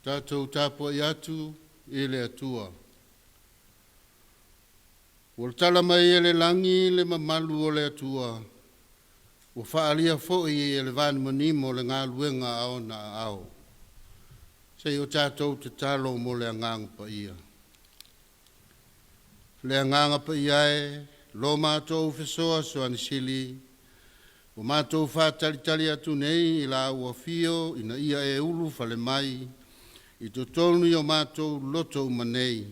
Tatou tapuai atu i le Atua. Ua tala mai e le lagi le mamalu o le Atua, ua faaalia foi e le vanimonimo le galuega a Ona aao. Se i o tatou tatalo mo le Agaga Paia. Le Agaga Paia e, lo matou fesoasoani sili, ua matou faatalitali atu nei i lau Afio ina ia e ulufale mai i totonu o matou loto uma nei,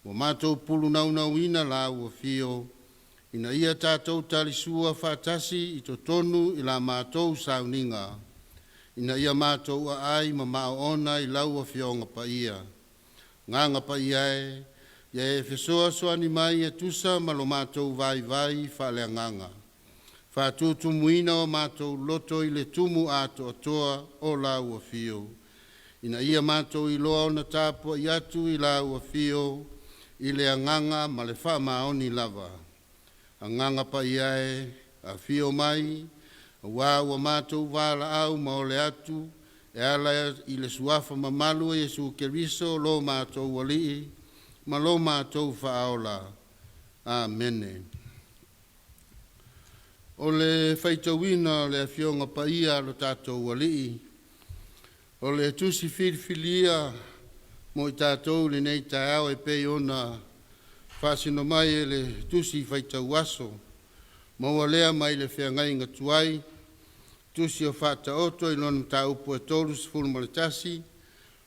ua matou pulunaunauina lau Afio ina ia tatou talisua faatasi i totonu i la matou sauniga, ina ia matou aai ma ma oona i lau Afioga Paia. Agaga Paia e, ia e fesoasoani mai e tusa ma lo matou vaivai faaleagaga, faatutumuina o matou loto i le tumu atoatoa o lau Afio, ina ia matou iloa ona tapuai atu i lau Afio i le agaga ma le faamaoni lava. Agaga Paia e, afio mai, auā ua matou valaau ma ole atu e ala i le Suafa mamalu o Iesu Keriso lo matou Alii ma lo matou Faaola. Amene. O le faitauina o le Afioga Paia a lo tatou Alii, o le Tusi Filifilia mo i tatou i lenei taeao e pei ona faasino mai e le Tusi Faitau Aso, maua lea mai le Feagaiga Tuai, Tusi o Faataoto i lona mataupu e 31,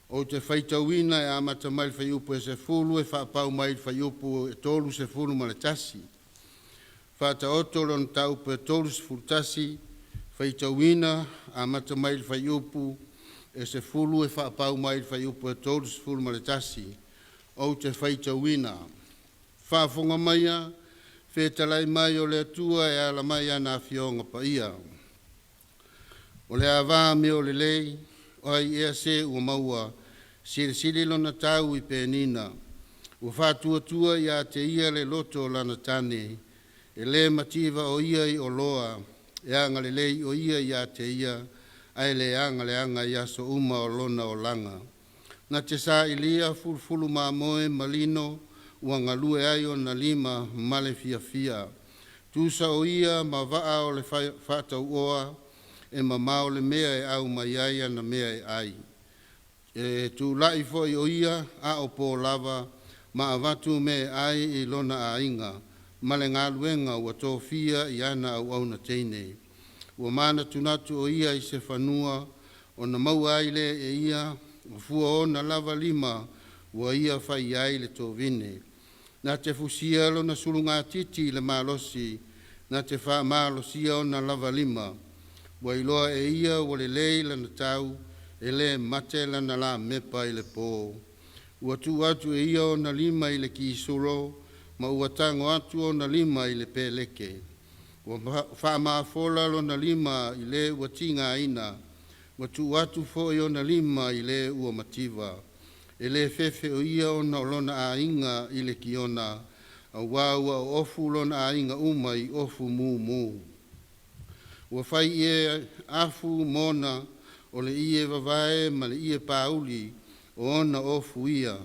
ou te faitauina e amata mai i le fuaiupu e 10 e faapau mai i le fuaiupu e 31. Faataoto lona mataupu e 31, faitauina amata mai le fuaiupu e 10 e faapau mai i le fuaiupu e 31. Ou te faitauina. Faafofoga maia, fetalai mai o le Atua e ala mai ana Afioga Paia. O le ava mea o lelei, o ai ea se ua maua, silisili lona tau i penina. Ua faatuatua ia te ia le loto o lana tane, e le mativa o ia i oloa, e agalelei o ia ia te ia, ae le aga leaga i aso uma o lona olaga. Na te sailia fulufulu mamoe ma lino, ua galue ai ona lima ma le fiafia. Tusa o ia ma vaa o le faatauoa, e mamao le mea e au mai ai ana mea e ai. E tulai foi o ia a o pō lava ma avatu mea e ai i lona aiga ma le galuega ua tofia i ana auauna teine. Ua manatunatu o ia i se fanua ona maua ai lea e ia, o fua o ona lava lima ua ia fai ai le tovine. Na te fusia lona sulugatiti i le malosi, na te faamalosia ona lava lima. Ua iloa e ia ua lelei lana tau, e le mate lana lamepa i le pō. Ua tuu atu e ia ona lima i le kisulo, ma ua tago atu ona lima i le peleke. Ua faamafola lona lima i le ua tigaina, ua tuu atu foi ona lima i le ua mativa. E le fefe o ia ona o lona aiga i le kiona, auā ua oofu lona aiga uma i ofu mumu. Ua fai ie afu mona, o le ie vavae ma le ie pauli, o ona ofu ia.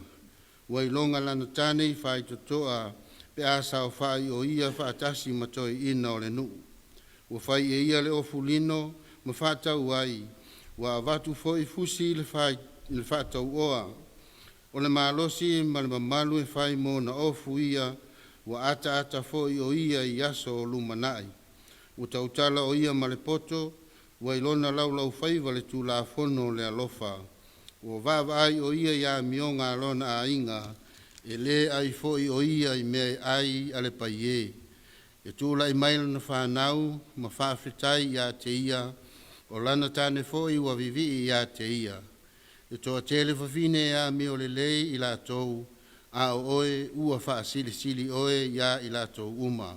Ua iloga lana tane i faitotoa pe a saofai o ia faatasi ma toeaiina o le nuu. Ua fai e ia le ofu lino ma faatau ai, ua avatu foi fusi i le faatauoa. O le malosi ma le mamalu e fai mo ona ofu ia, ua ataata foi o ia i aso o lumanai. Ua tautala o ia ma le poto, ua i lona laulaufaiva le Tulafono o le alofa. Ua vaavaai o ia i amioga a lona aiga, e le ai foi o ia i mea ai a le paiē. E tulai mai lana fanau ma faafetai ia te ia, o lana tane foi ua vivii ia te ia. E toatele fafine e amiolelei i latou, a o oe ua faasilisili oe iā i latou uma.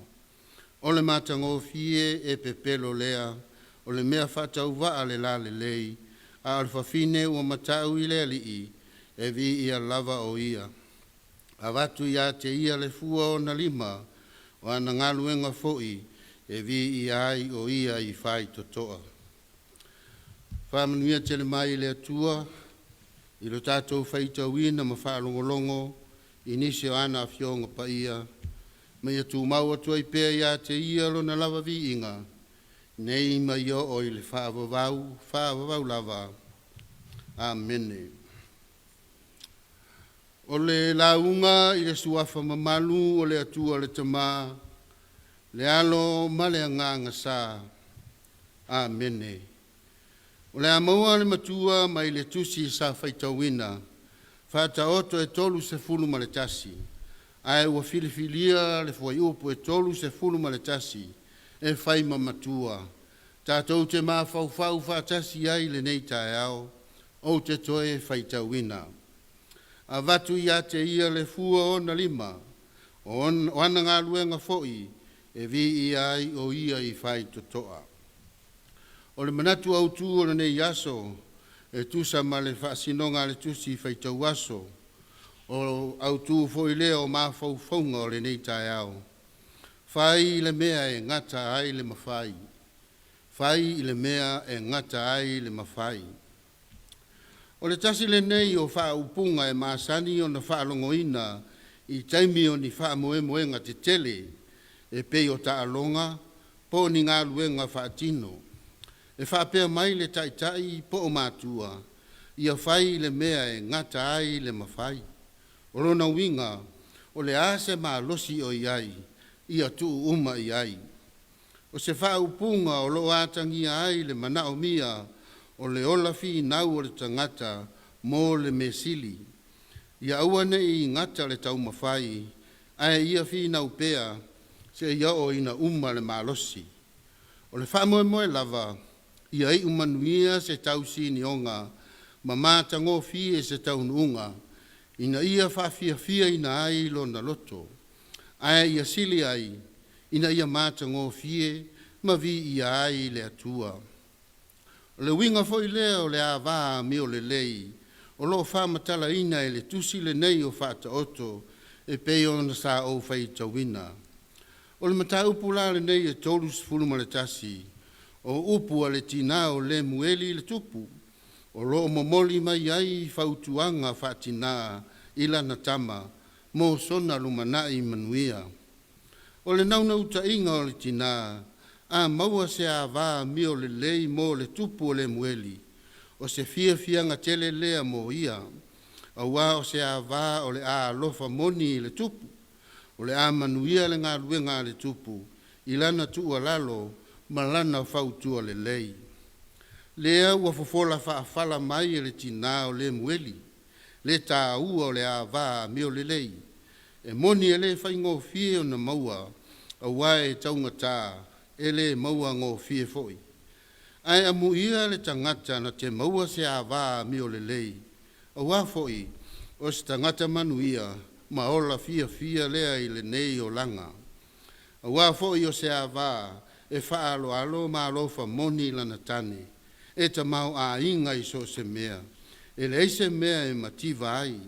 O le matagofie e pepelo lea, o le mea faatauvaa le lalelei, a o le fafine ua matau i le alii, e viia lava o ia. Avatu ia te ia le fua o ona lima, o ana galuega foi e viia ai o ia i faitotoa. Faamanuia tele mai le Atua i lo tatou faitauina ma faalogologo i nisi o ana Afioga Paia, ma ia tumau atu ai pea ia te Ia Lona lava viiga, nei ma ia oo i le faavavau, faavavau lava. Amene. O le lauga i le Suafa mamalu o le Atua le Tama, le Alo ma le Agaga Sa. Amene. O le a maua le matua mai le tusi sa faitauina, Faataoto e 31, ae ua filifilia le fuaiupu e 31 e fai ma matua, tatou te mafaufau faatasi ai i lenei taeao, ou te toe faitauina. Avatu ia te ia le fua o ona lima, o ana galuega foi e viia ai o ia i faitotoa. O le manatu autu o lenei aso e tusa ma le faasinoga a le tusi faitau aso, o autu foi lea o mafaufauga o lenei taeao. Fai le mea e gata ai le mafai. Fai le mea e gata ai le mafai. O le tasi lenei o faaupuga e masani ona faalogoina i taimi o ni faamoemoega tetele e pei o taaloga po o ni galuega faatino. E faapea mai le taitai po o matua, ia fai le mea e gata ai le mafai. O lona uiga, o le a se malosi o i ai, ia tuu uma i ai. O se faaupuga o lo o atagia ai le manaomia o le ola finau o le tagata mo le mea sili. Ia aua ne i gata le taumafai, ae ia finau pea seia oo ina uma le malosi. O le faamoemoe lava, ia iu manuia se tausinioga ma matagofie se taunuuga ina ia faafiafiaina ai lona loto, ae ia sili ai ina ia matagofie ma viia ai le Atua. O le uiga foi lea o le ava amiolelei o lo o faamatalaina e le tusi lenei o Faataoto e pei ona sa ou faitauina. O le mataupu la lenei e 31, o upu a le tina o Lemueli i le tupu, o lo o momoli mai ai fautuaga faatina i lana tama mo sona lumanai manuia. O le naunautaiga o le tina, a maua se ava amiolelei mo le tupu o Lemueli, o se fiafiaga tele lea mo ia, auā o se ava o le a alofa moni i le tupu, o le a manuia le galuega a le tupu i lana tuualalo ma lana fautua lelei. Lea ua fofola faafala mai e le tina o Lemueli le taua o le ava amiolelei. E moni e le faigofie ona maua, auā e taugata, e le maua gofie foi. Ae amuia le tagata na te maua se ava amiolelei, auā foi o se tagata manuia ma ola fiafia lea i lenei olaga. Auā foi o se ava e faaaloalo ma alofa moni lana tane, e tamaoaiga i so o se mea, e leai se mea e mativa ai.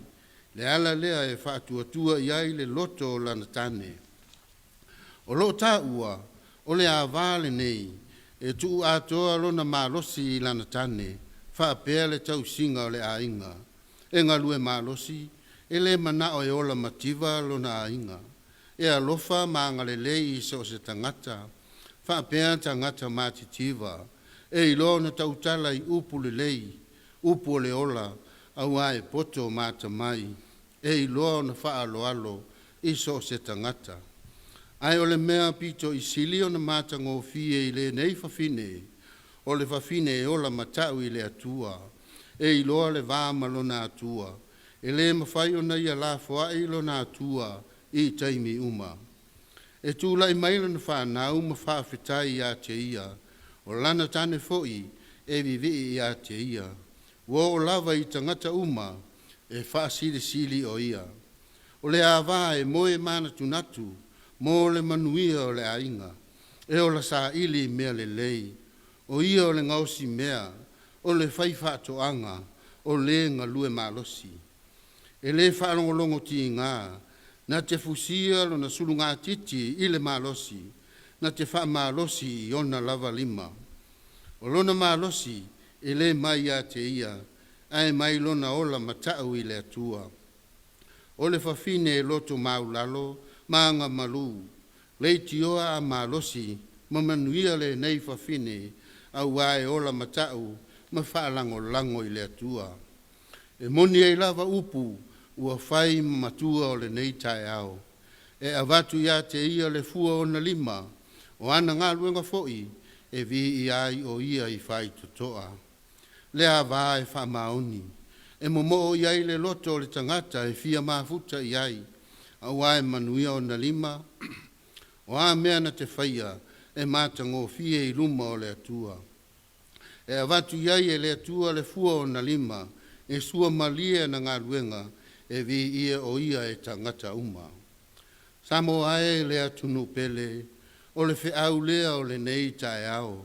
Le ala lea e faatuatua i ai le loto o lana tane. O lo o taua, o le ava lenei e tuu atoa lona malosi i lana tane faapea le tausiga o le aiga. E galue malosi, e le manao e ola mativa lona aiga. E alofa ma agalelei i so o se tagata, faapea tagata matitiva. E iloa ona tautala i upu lelei, upu o le ola, auā e poto ma atamai. E iloa ona faaaloalo i so o se tagata. Ae o le mea aupito i sili ona matagofie i lenei fafine, o le fafine e ola matau i le Atua, e iloa le va ma lona Atua, e le mafai ona ia lafoai lona Atua i taimi uma. E tulai mai lana fanau ma faafetai ia te ia, o lana tane foi e vivii ia te ia. Ua oo lava i tagata uma e faasilisili o ia. O le ava e moe manatunatu mo le manuia o le aiga, e ola saili i mea lelei. O ia o le gaosimea, o le faifaatoaga, o le galue malosi. E le faalogologotiga na te fusia lona sulugatiti i le malosi, na te faamalosi i ona lava lima. O lona malosi e le mai ia te ia, ae mai lona ola matau i le Atua. O le fafine e loto maualalo ma agamalu, leitioa a malosi ma manuia lenei fafine, auā e ola mata'u ma faalagolago i le Atua. E moni ai lava upu ua fai ma matua o lenei taeao, e avatu ia te ia le fua o ona lima, o ana galuega foi e viia ai o ia i faitotoa. Le ava e faamaoni, e momoo i ai le loto o le tagata e fia mafuta i ai, auā e manuia ona lima. O a mea na te faia, e matagofie i luma o le Atua. E avatu i ai e le Atua le fua o ona lima, e suamalie ana galuega, e viia o ia e tagata uma. Samoa e le atunuu pele, o le feau lea o lenei taeao.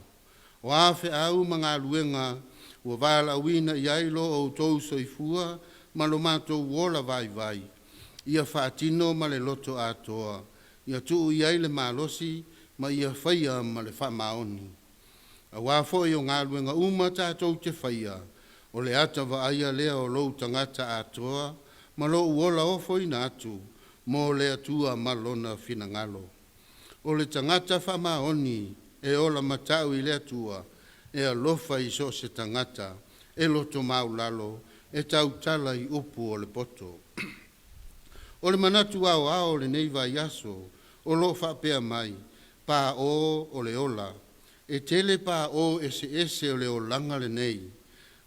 O a feau ma galuega ua valaauina i ai lo outou soifua ma lo matou ola vaivai, ia faatino ma le loto atoa, ia tuu i ai le malosi ma ia faia ma le faamaoni. Auā foi o galuega uma tatou te faia, o le ata vaaia lea o lou tagata atoa ma lou ola ofoina atu mo le Atua ma Lona finagalo. O le tagata faamaoni e ola matau i le Atua, e alofa i so o se tagata, e loto maualalo, e tautala i upu o le poto. O le manatu aoao o lenei vaiaso o loo faapea mai, paō o le ola. E tele paō eseese o le olaga lenei,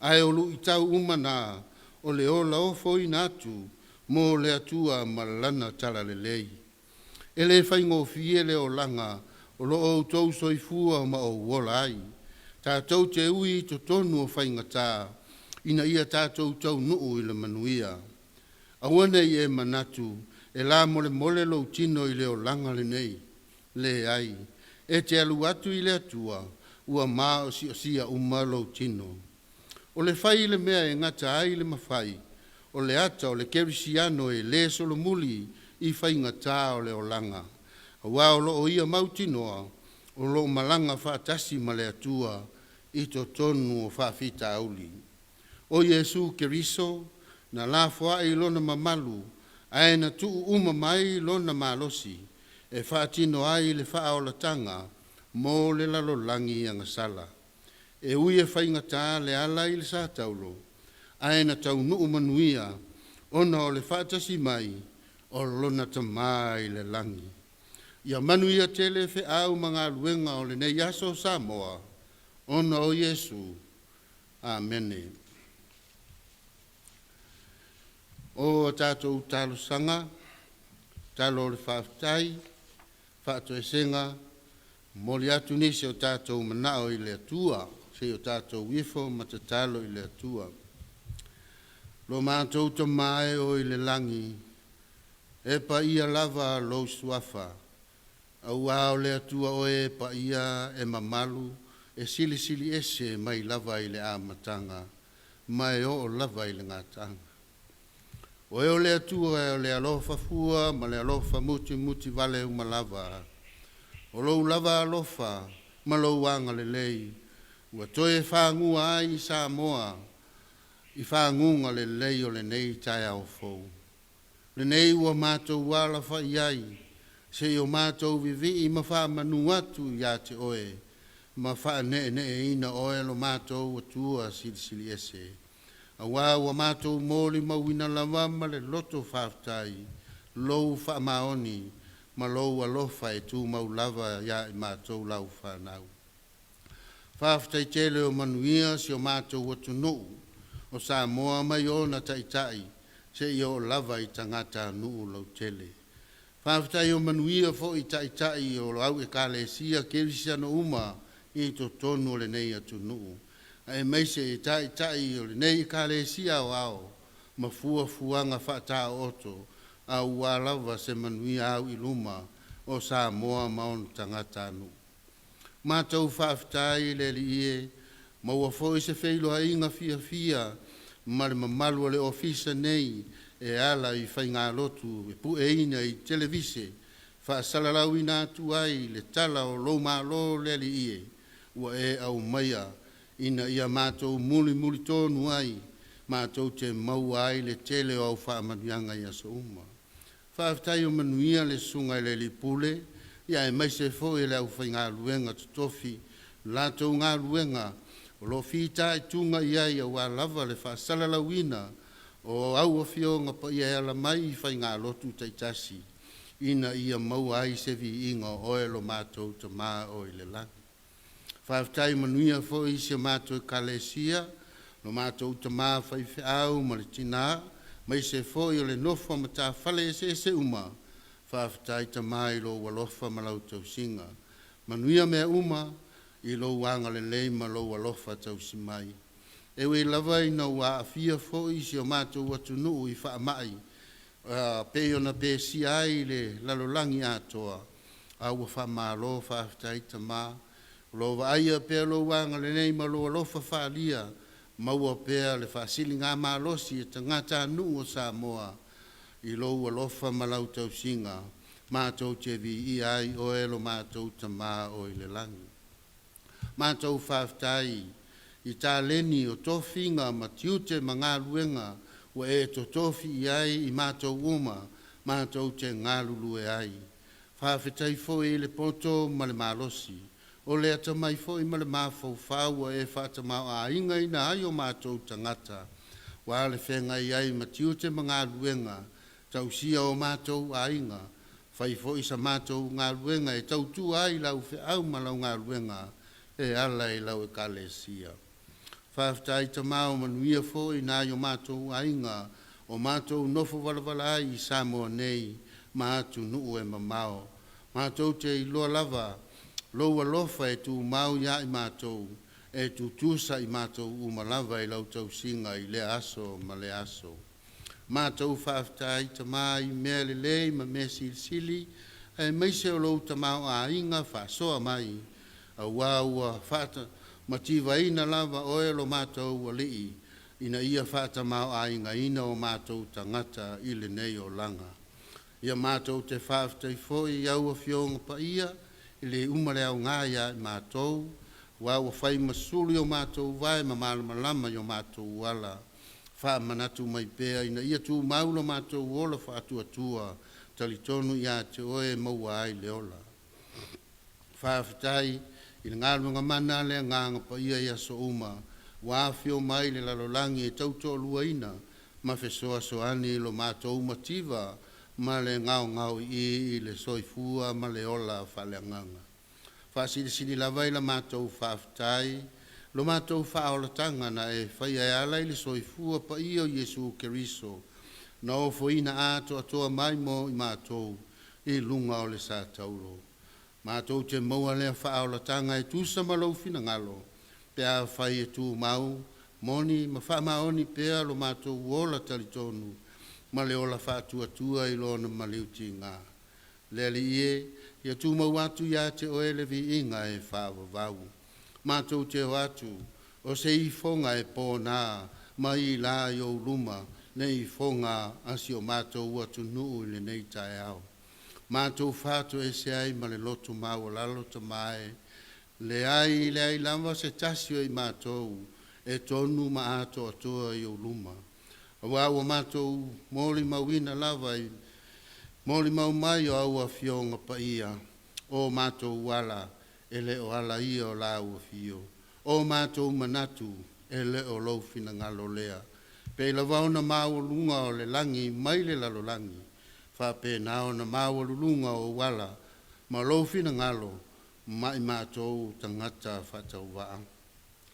ae o luitau uma na o le ola ofoina atu mo le Atua ma Lana Talalelei. E le faigofie le olaga o lo o outou soifua ma ou ola ai. Tatou te ui i totonu o faigata ina ia tatou taunuu i le manuia. Aua ne i e manatu e lamolemole lou tino i le olaga lenei. Leai, e te alu atu i le Atua ua maosiosia uma lou tino. O le fai le mea e gata ai le mafai, o le ata o le kerisiano e le solomuli i faigata o le olaga, auā o lo o ia mautinoa o lo o malaga faatasi ma le Atua i totonu o faafitauli. O Iesu Keriso na lafoai lona mamalu ae na tuu uma mai lona malosi e faatino ai le faaolataga mo le lalolagi agasala. E ui e faigata le ala i le satauro, ae na taunuu manuia ona o le faatasi mai o lona Tamā i le lagi. Ia manuia tele feau ma galuega o lenei aso Samoa, ona o Iesu. Amene. O a tatou talosaga, tatalo o le faafetai, faatoesega, momoli atu nisi o tatou manao i le Atua, se i o tatou ifo ma tatalo i le Atua. Lo matou Tamā e oo i le lagi, e paia lava lou Suafa, auā o le Atua oe e paia e mamalu, e silisili ese mai lava i le amataga, ma e oo lava i le gataaga. Oe o le Atua o le alofa fua ma le alofa mutimutivale uma lava. O lou lava alofa ma lou agalelei ua toe fagua ai Samoa i faguga lelei o lenei taeao fou. Lenei ua matou alafai ai seia o matou vivii ma faamanu atu ia te Oe ma faaneeneeina Oe lo matou Atua Silisili Ese. Auā ua matou molimauina lava ma le loto faafetai lou faamaoni ma lou alofa e tumau lava ia i matou lau fanau. Faafetai tele o manuia si o matou atunuu o Samoa mai ona taitai seia oo lava i tagatanuu lautele. Faafetai o manuia foi taitai o au Ekalesia Kerisiano uma i totonu o lenei atunuu. Aemaise e Taitai o lenei Ekalesia Aoao ma fuafuaga faataooto auā lava se manuia au i luma o Samoa ma ona tagatanuu. Matou faafetai i le Alii e, maua foi se feiloaiga fiafia ma le mamalu o le Ofisa nei e ala i faigalotu e pueina i televise faasalalauina atu ai le tala o lou Malo le Alii e, ua e aumaia ina ia matou mulimulitonu ai, matou te maua ai le tele o au faamanuiaga i aso uma. Faafetai ua manuia le Susuga i le Alii Pule aemaise foi o le aufaigaluega totofi, latou galuega o lo o fitaituga i ai aua lava le faasalalauina o au Afioga Paia e ala mai i faigalotu taitasi ina ia maua ai se viiga o Oe lo matou Tama o i le lagi. Faafetai manuia foi si a matou Ekalesia, lo matou tama faifeau ma le tina, aemaise foi o le nofo a matafale eseese uma, faafetai Tama i lou alofa ma lau tausiga. Manuia mea uma i lou agalelei ma lou alofa tausi mai. E ui lava ina ua aafia foi si o matou atunuu i faamai pei ona pesia ai le lalolagi atoa, a ua faamalo faafetai Tama, o lo o vaaia pea lou agalelei ma lou alofa faaalia, maua pea le faasiligamalosi e tagatanuu o Samoa i lou alofa ma lau tausiga, matou te viia ai Oe lo matou Tama o i le lagi. Matou faafetai i taleni o tofiga ma tiute ma galuega ua e totofi i ai i matou uma matou te galulue ai. Faafetai foi i le poto ma le malosi, o le atamai foi ma le mafaufau ua e faatamaoaigaina ai o matou tagata, ua le feagai ai ma tiute ma galuega, tausia o matou aiga, fai foi sa matou galuega e tautua ai lau feau ma lau galuega e ala i lau Ekalesia. Faafetai Tama ua manuia foi nai o matou aiga o matou nofo valavala ai i Samoa nei ma atunuu e mamao. Matou te iloa lava lou alofa e tumau ia i matou, e tutusa i matou uma lava i lau tausiga i lea aso ma lea aso. Matou faafetai Tama i mea lelei ma mea silisili, aemaise o lou tamaoaiga faasoa mai, auā ua faamativaina lava Oe lo matou Alii ina ia faatamaoaigaina o matou tagata i lenei olaga. Ia matou te faafetai foi i au Afioga Paia, e le uma le aoga ia i matou, aua ua fai ma sulu i o matou vae ma malamalama i o matou ala, faamanatu mai pea ina ia tumau lo matou ola faatuatua, talitonu ia te Oe e maua ai le ola. Faafetai i le galuega mana a le Agaga Paia i aso uma, ua afio mai le lalolagi e tautoaluaina ma fesoasoani i lo matou mativa ma le gaogaoii i le soifua ma le ola faaleagaga. Faasilisili lava i la matou faafetai lo matou faaolataga na e faia e ala i le soifua paia o Iesu Keriso na ofoina atoatoa mai mo i matou i luga o le satauro. Matou te maua lea faaolataga e tusa ma lou finagalo pe afai e tumau, moni ma faamaoni pea lo matou ola talitonu ma le ola faatuatua i Lona maliu tiga. Le Alii e, ia tumau atu ia te Oe le viiga e faavavau. Matou te o atu o se ifoga e pona mai la i ou luma le ifoga a si o matou atunuu i lenei taeao. Matou fatoese ai ma le loto maualalo Tama e, leai, leai lava se tasi o i matou e tonu ma atoatoa i ou luma. Auā ua matou molimauina lava i molimau mai o au Afioga Paia, o matou ala e le o ala ia o lau afio, o matou manatu e le o lou finagalo lea. Pei lava ona maualuga o le lagi mai le lalolagi, faapena ona maualuluga ou ala ma lou finagalo ma i matou tagata faatauvaa.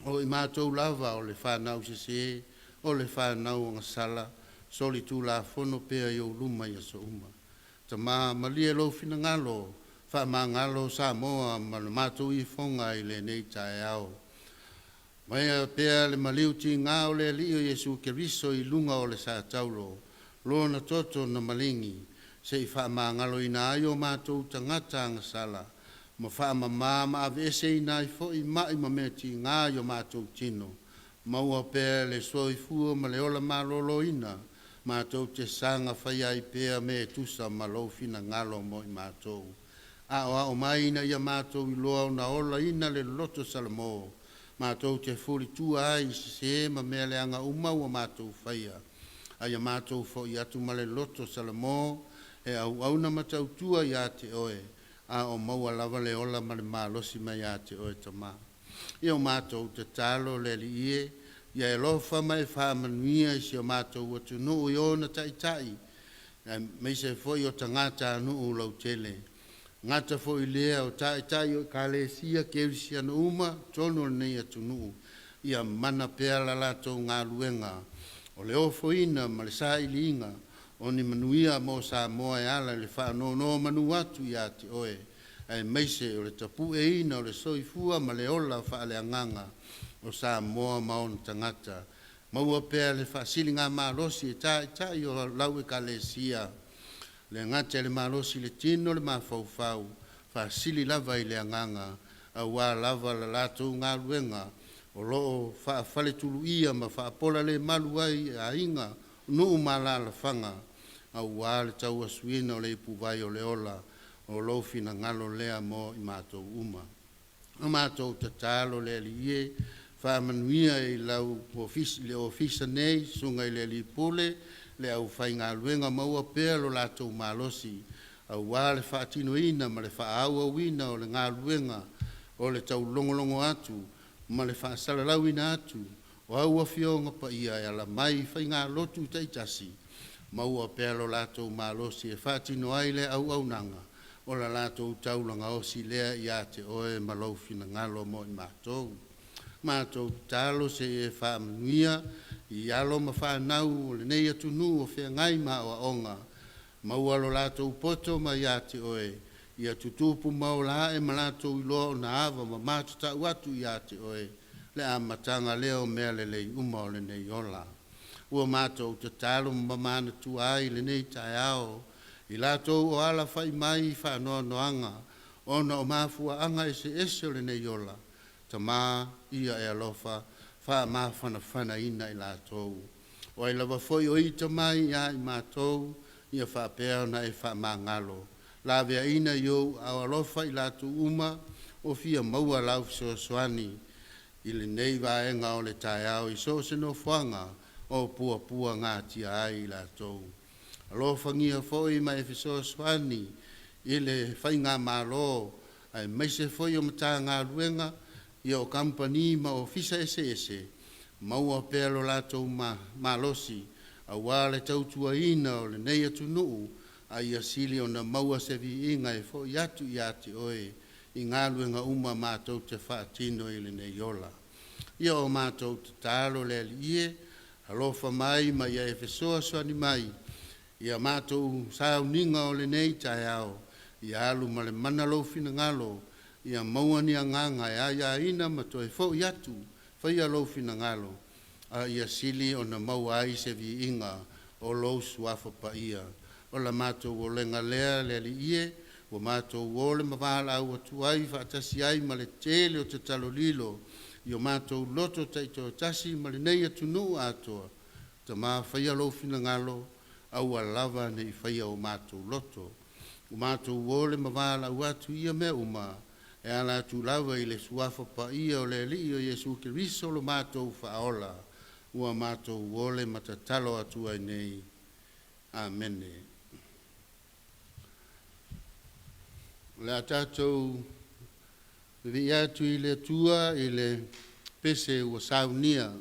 O i matou lava o le fanau sese, o le fanau agasala, solitulafono pea i ou luma i aso uma. Tama, malie lou finagalo, faamagalo Samoa ma le matou ifoga i lenei taeao. Maea pea le maliu tigā o le Alii o Iesu Keriso i luga o le satauro, Lona toto na maligi, se'i faamagaloina ai o matou tagata agasala, ma faamamā ma aveeseina ai foi ma'i ma mea tigā i o matou tino. Maua pea le soifua ma le ola maloloina, matou te saga faia ai pea mea e tusa ma Lou finagalo mo i matou. Aoao mai ina ia matou iloa ona olaina le loto salamo, matou te fulitua ai i sesē ma mea leaga uma ua matou faia, a ia matou fo'i atu ma le loto salamo e auauna ma tautua ia te Oe, a o maua lava le ola ma le malosi mai ia te Oe Tama. Ia o matou tatalo le Alii e, ia e alofa ma e faamanuia i si o matou atunuu i ona taitai, aemaise foi o tagatanuu lautele. Gata foi i lea o taitai o Ekalesia Kerisiano uma i totonu o lenei atunuu, ia mana pea la latou galuega o le ofoina ma le sailiga o ni manuia mo Samoa e ala i le faanonomanu atu ia te Oe, aemaise o le tapueina o le soifua ma le ola faaleagaga o Samoa ma ona tagata. Maua pea le faasiligamalosi e taitai o lau Ekalesia, le gata i le malosi i le tino le mafaufau, faasili lava i le agaga, auā lava la latou galuega o lo o faafaletuluia ma faapolalemalu ai aiga, nuu ma alaalafaga, auā le tauasuina o le ipuvai o le ola, o lou finagalo lea mo i matou uma. O matou tatalo le Alii e, faamanuia i lau ofisa, le ofisa nei, susuga i le alii pule, le aufaigaluega, maua pea lo latou malosi auā le faatinoina ma le faaauauina o le galuega o le taulogologo atu ma le faasalalauina atu o au Afioga Paia e ala mai i faigalotu taitasi. Maua pea lo latou malosi e faatino ai lea auaunaga, o le latou taulaga osi lea ia te Oe ma lou finagalo mo i matou. Matou tatalo se i e faamanuia i alo ma fanau o lenei atunuu o feagai ma aoaoga, maua lo latou poto mai ia te Oe, ia tutupu ma ola ae ma latou iloa ona ava ma matatau atu ia te Oe, le amataga lea o mea lelei uma o lenei ola. Ua matou tatalo ma manatua ai i lenei taeao i latou o alafai mai i faanoanoaga ona o mafuaaga eseese o lenei ola. Tama, ia e alofa faamafanafanaina i latou. O ai lava foi o ita mai ia i matou, ia faapea ona e faamagalo, laveaiina i ou aao alofa i latou uma o fia maua lau fesoasoani i lenei vaega o le taeao i so o se nofoaga o puapuagatia ai i latou. Alofagia foi ma e fesoasoani i le Faigamalo aemaise foi o Matagaluega, ia o Kamupani ma Ofisa eseese, maua pea lo latou malosi auā le tautuaina o lenei atunuu, a ia sili ona maua se viiga e fo'i atu ia te Oe i galuega uma matou te faatino i lenei ola. Ia o matou tatalo le Alii e, alofa mai ma ia e fesoasoani mai i a matou sauniga o lenei taeao, ia alu ma le mana lou finagalo, ia maua ni agaga e aiaina ma toe foi atu, faia lou finagalo, a ia sili ona maua ai se viiga o lou Suafa Paia. O la matou olega lea le Alii e, ua matou o le ma valaau atu ai faatasi ai ma le tele o tatalo lilo i o matou loto taitoatasi ma lenei atunuu atoa. Tama, faia lou finagalo, aua lava ne i faia o matou loto. Ua matou o le ma valaau atu i ia mea uma e ala atu lava i le Suafa Paia o le Alii o Iesu Keriso lo matou Faaola, ua matou ole ma tatalo atu ai nei. Amene. O le a tatou vivii atu i le Atua i le pese ua saunia.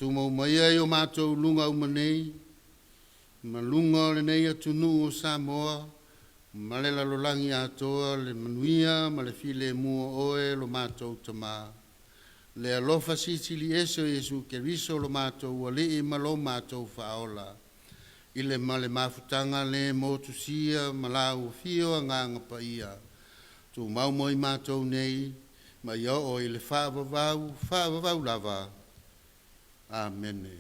Tumau mai ai o matou luga uma nei, ma luga o lenei atunuu o Samoa, ma le lalolagi atoa le manuia ma le filemu o Oe lo matou Tamā. Le alofa silisili ese o Iesu Keriso lo matou Alii ma lo matou Faaola, i le ma le mafutaga le motusia ma lau Afio Agaga Paia, tumau mo i matou nei, ma ia oo i le faavavau, faavavau lava. Amene.